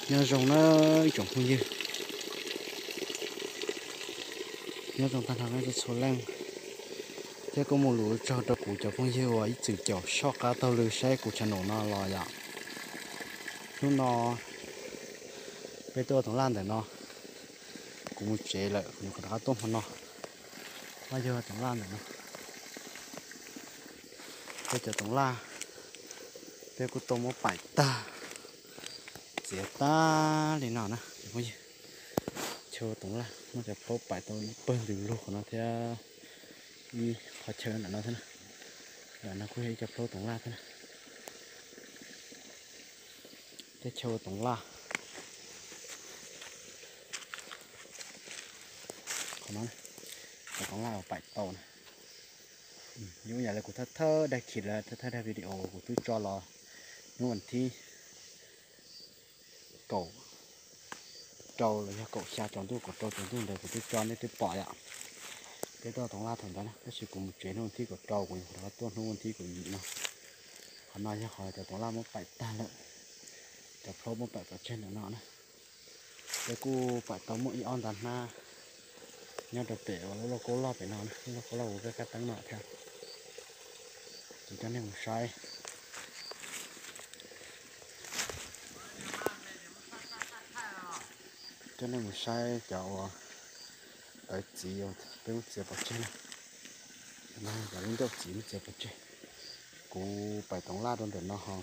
Nyob zoo na ib tsoom phooj ywg, nyob zoo tag nrho nej txhua leej, thiab kuj mus lus tsaug rau kuv cov phooj ywg uas ib txwm caum soj qab taug lw saib kuv channel no los yom. Hnub no peb tuaj ua toov laj ntawm no, kuv mus tsev lawm kuv rov qab tuaj hmo no. Mas yog toov laj ntawm no, peb cov toov laj, peb kuj tau muab paim tag, txiav tag li no na. Chaw toov laj muab cov plaub paim tau ib pawg ntws lug qhov no thiab ib qhov chaw ntawm no thiab na. Ntawm no kuj yog ib co plaub toov laj thiab na. Teb chaws toov laj, qhov no, cov toov laj uas paim tau na. Yuav yam li kuv thawj thawj dag khiv lawm, thawj thawj dag video kuv twb tso los hnub vas thib kaum rau los yog kaum xya tsaus ntuj, kaum rau tsaus ntuj ntawd kuv twb tso nej twb pom yom. Peb tuaj toov laj thaum ntawd na, tab sis kuv mus tsev hnub vas thib kaum rau, kuv rov qab tuaj hnub vas thib kaum yim no. Qhov no yog qhov cov toov laj muab paim tag lawm, cov plaub muab paim pov tseg ntawm no na. Peb kuj paim tau muaj ib ob nta hnab nyob rau pem uas lub lauj kaub loj pem no na, lub lauj kaub loj uas peb kab teeb no thiab. Ces coj nej mus saib, coj nej mus saib cov uas tawv txiv uas peb muab txiav pov tseg na. Cov lub ncauj txiv muab txiav pov tseg. Kuv paim toov laj rau ntawm no ho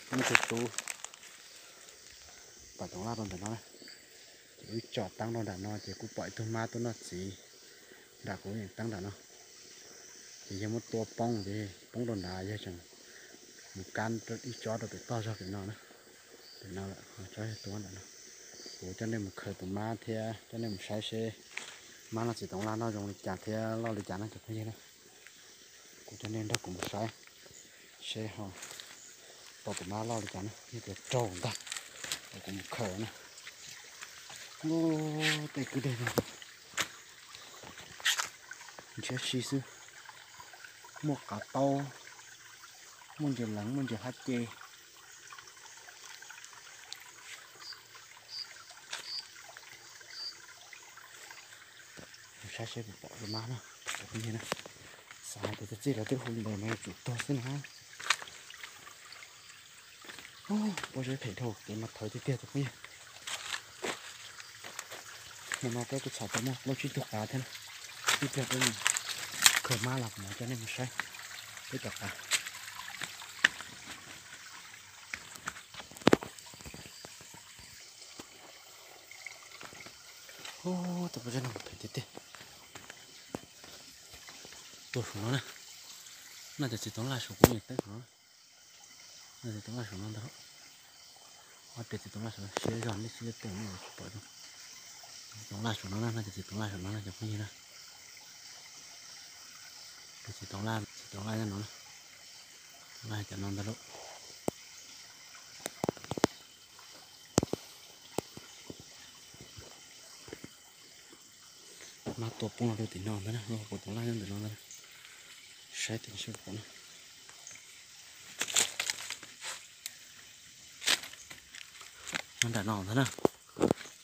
muaj tus tub paim toov laj rau ntawm no na. Ces wb tsom teeb rau nram no ces kuj pom ib tug mab tuaj noj txiv nram kuv yeem teeb nram no. Ces yog muab tua poob ces poob rau nrad, yog tseem mus kab ib tsob rau pem toj zog pem no na. Pem no lawm, tsob yog tua nram no. Kuv coj nej mus khaws tus mab thiab coj nej mus saib seb mab noj txiv toov laj noj zoo li cas thiab loj li cas na cov phooj ywg na. Kuv coj nej nrog kuv mus saib seb ho tau tus mab loj li cas na, yog tias raug ntag, kuv mus khaws na. Ub, tej kwj deg no ntshiab si xwb, muaj qav taub, muaj ntses leev, muaj ntses hab ce. Saib seb puas pom tus mab na, cov phooj ywg na. Xav hais tias txij lawv twb hu li ntawd mas yuav tsum tuag xwb na. Pob zeb phem dhau, kev mas thawv tiag tiag cov phooj ywg. Hmo no peb kuj txhom tau muaj plaub tsib tug qav thiab na. Ib pliag peb mus khaws mab los kuv mam coj nej mus saib peb cov qav. Ub, tus pob zeb no phem tiag tiag. Tuaj saum no na, noj cov txiv toov laj saum kuv yeej teeb saum no na. Noj cov txiv toov laj saum no ntag. Ob peb txiv toov laj saum no siab zog, nej siab tej nej yuav tsis pom zoo. Txiv toov laj saum no na, noj cov txiv toov laj saum no na cov phooj ywg na. Peb txiv toov laj, txiv toov laj nyob no na. Toov laj cov no ntag lauj. Mab tua poob los rau tim no ntag na, lub hauv paus toov laj nyob ntawm no ntag na. Saib tim seb puas pom na. Nyob nram no ntag na,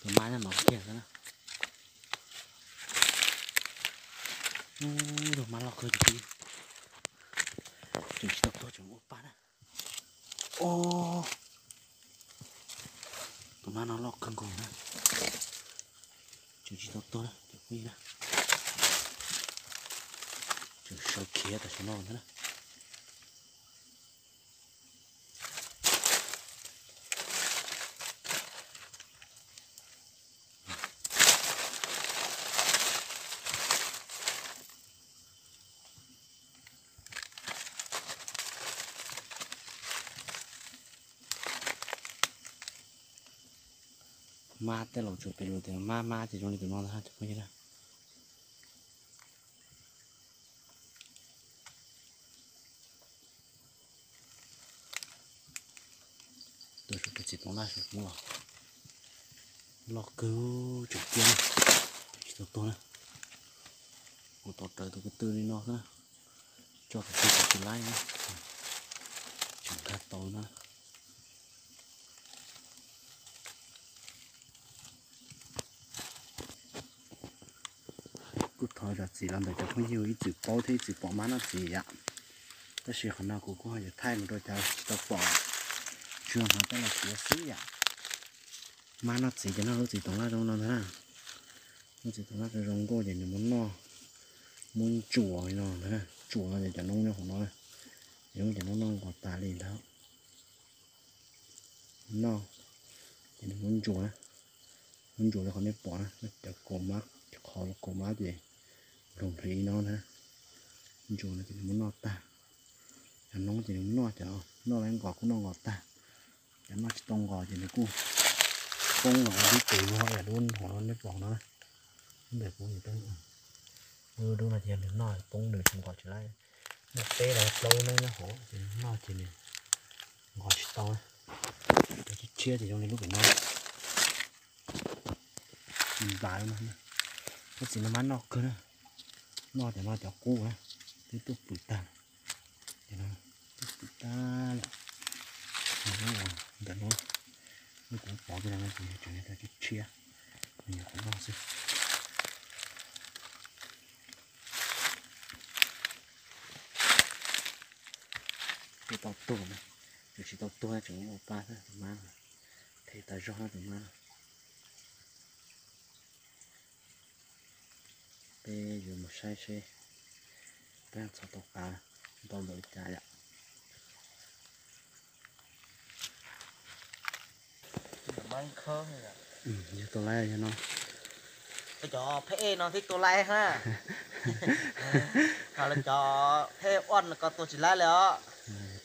tus mab nyob no kiag ntag na. Ub, tus mab loj kawg cov phooj ywg, tseem tsis tau tuag tseem ua pa na. Ob, tus mab no loj kawg nkaus na, tseem tsis tau tuag na cov phooj ywg na. Tseem sawv khiav tam sim no ntag na. Mab tej laus tsuas piv lus tias mab mab ces zoo li tus no ntag cov phooj ywg na. Tuaj saum peb txiv toov laj saum kuv los, loj kawg tseem tiag na, tsis tau tuag na. Kuv tos raws tus ko tw li no xwb na, tso tus ko tw tsis laib na, tseem nkag tau na. Kuj thov zam txim los ntawm cov phooj ywg ib txwm paub thiab ib txwm pom mab noj txiv yom. Tab sis qhov no kuv kuj ho yuav thaij mus rau cov tsis tau pom, tsuas hnav tab los tsuav xwb yom. Mab noj txiv ces noj lub txiv toov laj zoo no ntag na. Lub txiv toov laj zoo zoo nkauj ces nws muab noj, muab ntsuas li no ntag na. Ntsuas no ces cov noob nyob hauv no, ces muab cov noob noj nqos tas li ntag. Noj ces nws muab ntsuas na, muab ntsuas li qhov nej pom na, cov kaus mab, qhov kaus mab ces nploog nrhiv no ntag. Ntsuas no ces nws muab noj tag. Cov noob ces nws muab noj, cov noj lawv nqos kuj noj nqos tag. Cov noj tsis tau nqos ces nws kuj poob los dib tus no, lub hauv no nej pom no. Ntawm kuv, lub dub no ces yog nws noj poob nws tsis nqos tsis laib. Muaj peb los plaub noob nyob hauv ces nws noj ces nws nqos tsis tau. Cov tshiab tshiab ces zoo li lub pem no. Nws nplas no, lub txiv no mab noj kawg na. Noj cov no cov qub na, twb tuaj pwm tag. Cov no tuaj pwm tag lawm. Ntawm no, kuv pom kiag no ces tseem yog cov tshiab tshiab, nws nyuam qhuav noj xwb. Kuj tau tuag na, tseem tsis tau tuag tseem ua pa xwb tus mab no. Them tas zog no tus mab no. Peb yuav mus saib seb peb txhom tau qav ntau npaum li cas yom. Yog tua laib yog no. Cov pheb ej no thiaj tua laib na. Ho cov pheb ej no ko tua tsis laib li os.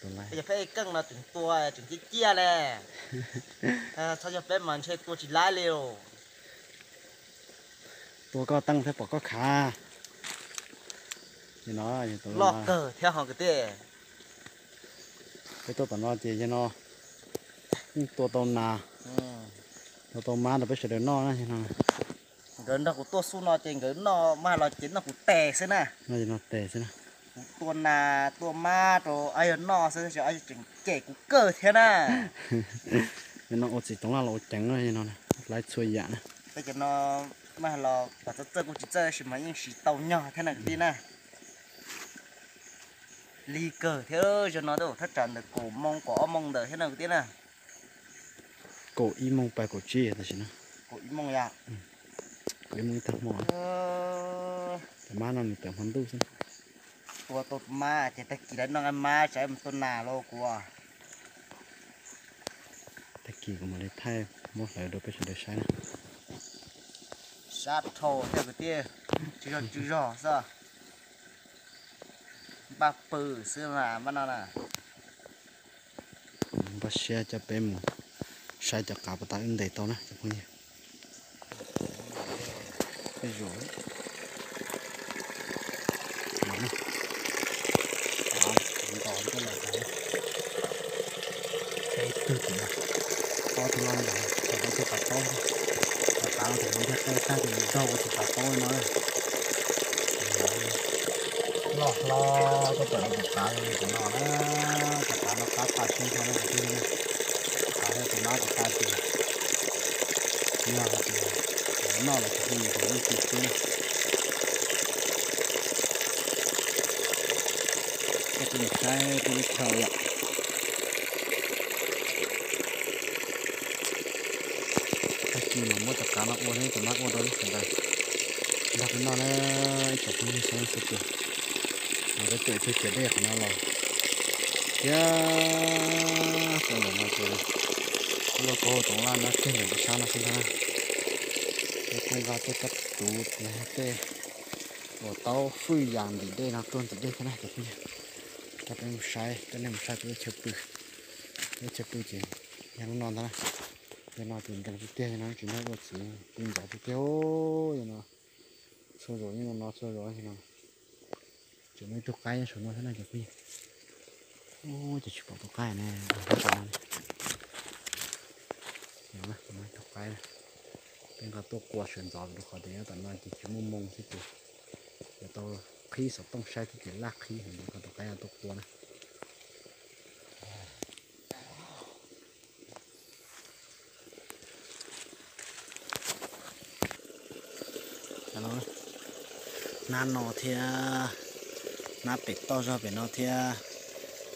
Cov pheb ej keej no tseem tua tseem ciaj ciaj ne. Txhob yog peb mas ntshe tua tsis laib li os. Tua koj teej thiab pom koj khav. Loj kawg thiab ho kwv tij. Peb tuaj tom no ces yog no yeej tua tau nas, tua tau mab rau peb sawv daws noj na. Nkawd nrog kuv tuaj xub no ces nkawd noj mab los ces noj kuv tes xwb na. Noj tes xwb na. Kuv tua nas tua mab rau yog noj xwb, tseem cem kuv kawg thiab na. No ua txiv toov laj los ua ceev no, laiv txhua yam na. Peb cov no mas los kom txawj txawj kuj tsis txawj tab sis mas yeej siv tau nyog thiab na kwv tij na. Lig kawg thiab, zaum no twb thaj tsam ntawm kaum moos kaum ob moos ntawd thiab na kwv tij na. Kaum ib moos pas kaum tsib tam sim no. Kaum ib moos yom. Kaum ib moos ib tag hmo. Cov mab no nws tawm hmo ntuj xwb. Tua tau mab ces tag kis lawv noj nqaij mab tsam mus tua nas los kuv. Tag kis kuv mam li thaij muab hlawv rau peb sawv daws saib na. Sab dhau thiab kwv tij, tsw zog tsw zog xwb. Npaj pw xwb mas npaj no na. Npaj siab coj peb mus saib cov qav puas tau wb ntes tau na cov phooj ywg. Peb zuam, peb twg tim no, ob tug no yog cov qav taub, cov qav no thaum nws ntiag qe tag ces nws dog ua tus qav taub no. Loj hlob tab tom ua tus qav li tus no na, cov qav no qab tas tshaj no na, cov qav thiab tus mab tus qab ces yog hais tias noj los tsis pub yus tus lub txim xwb na. Coj peb mus saib peb lub chaw yom. Tag kis mas muab cov qav no ua thiab cov mab ua rau nej sawv daws nrog peb noj na, ib tsoom phooj ywg sawv daws txhua tus. Mas peb tuaj txog ciam dej qhov no los thiab, txog ntawm no ces lub lauj kaub toov laj nyob kiag ntawm ib sab no xwb ntag na. Peb kuj nqa tej kab tuv tej uas tau fwj yas ntim dej no tuaj ntim dej thiab na cov phooj ywg. Coj peb mus saib, coj nej mus saib peb lub chaw pw. Peb lub chaw pw ces yog lub no ntag na. Yog no ces nkees tiag tiag, yog no tsis nrog ua txiv pw ntxov tiag tiag. Yog no txhua zaus yeej no txhua zaus no. Tseem muaj ib tug qaib nyob saum no thiab na cov phooj ywg. Ces tsis pom tus qaib ne. Muaj ib tug qaib, peb nqa tuaj qua sawv ntxov rau qhov tias nyob tom no ces tsis muaj moo thiab ces yuav tau qhib xov tooj saib thiab ces laj qhib heev, nqa tus qaib no tuaj qua na. Hnab no thiab, hnab pem toj zog pem no thiab,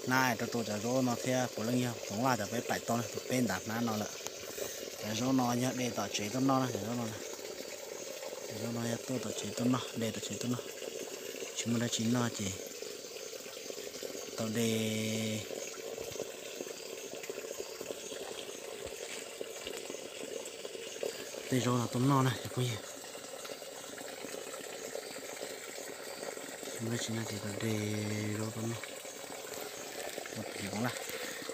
hnab rau tus cov zaub no thiab, puav leej yog Hmoob Laj cov peb paim tau na, tus peb ntav hnab no lawm. Cov zaub no yog de tom tsev tuaj noj na, cov zaub no, cov zaub no yog tuaj tom tsev tuaj noj, de tom tsev tuaj noj, tsis muaj dab tsi noj ces tau de. Tej zaub no tuaj noj na cov phooj ywg. Tsis muaj dab tsi noj ces tau de zaub tuaj noj.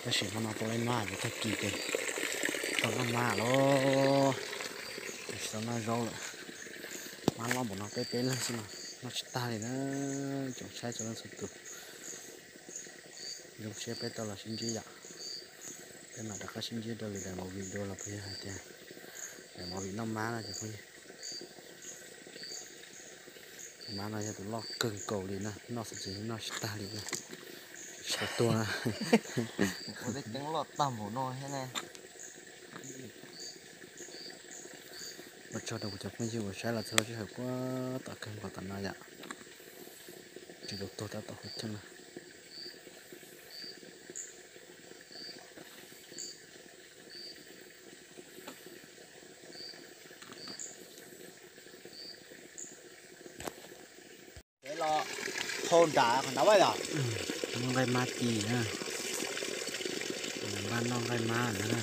Tab sis hmo no tau laib mab, tag kis ces tau noj mab lawm, tsis tau noj zaub lawm. Mab loj npaum no peb peb leeg xwb mas noj tsis tag li na. Tsoom saib txhua leej txhua tus, zoo siab peb tau los sib ntsib yom. Peb mam rov qab sib ntsib rau lwm daim movie dua los puas yog hais tias daim movie noj mab no cov phooj ywg. Tus mab no yog tus loj kawg nkaus li na, noj xwb ces noj tsis tag li na. Tsis tau tuag na. Ua tej teeb loj tag npaum no thiab ne. Ua tsaug rau kuv cov phooj ywg uas saib los txog lub sij hawm puag tom kawg nkaus tom no yom. Tsis tau tuag tab tom qhov cheej na. Los thau nram qhov nrad yom. Noj nqaij mab ci na. Npaj noj nqaij mab na.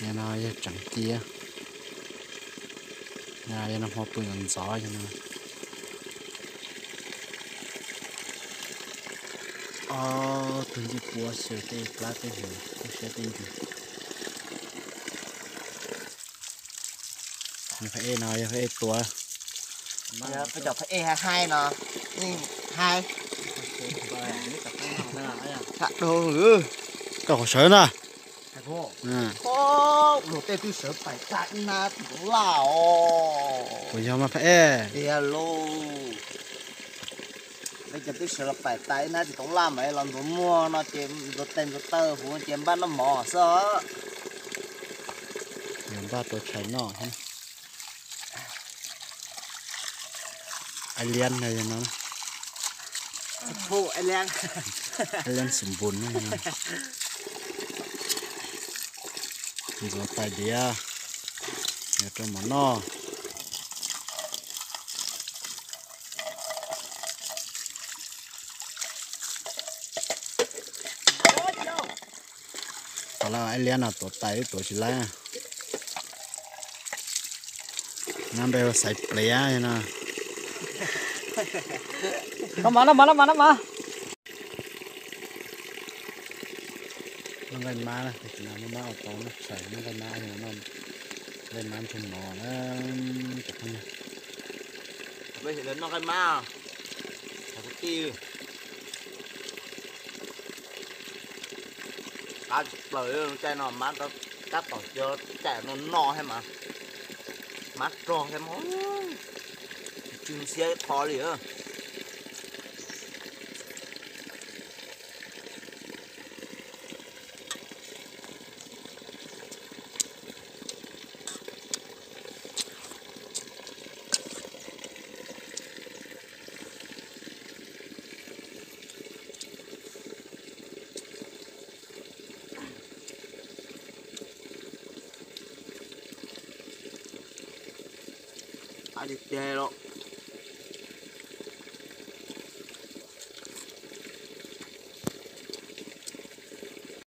Yog no yog tseem ci, yog no hmo pw ntxov ntxov yog no. Ob tug ncej puab xyaw tej plab tej hauv, tej siab tej ntsws. Phab ej no yog phab ej tuav. Peb cov phab ej haib haib no, yeej haib. Tshaj dhau. Koj qhov sawv na. Luag tej twb sawv pais tag ib hnab tim toov laj os. Puas yog mas phab ej? Tiag lauj. Peb cov twb sawv los pais tas ib hnab tim toov laj mas los ntxuav muag no ces ntxuav tes ntxuav taw huv ces npaj noj mov xwb. Yog npaj tua tshais noj. Ai liab no, ai liab xum npun no. Ntxuav tais diav, yog rau mov noj. Tau lawm, ib liab no tuav tais wb tuav tsis laib. Nab npe hu xaiv pliav no. Noj mov, noj mov, noj mov, noj mov. Noj nqaij mab na, tam sim no muaj mab ua tau noj tshais, noj nqaij mab, noj nqaij mab nrog mov na, cov phooj ywg. Lawv noj nqaij mab, kuv tij. Qab plaws caij no mab tab tom cia caij no no thiab mas, mab rog thiab mas, tsw xiab ib qho li. Qab tiag tiag los.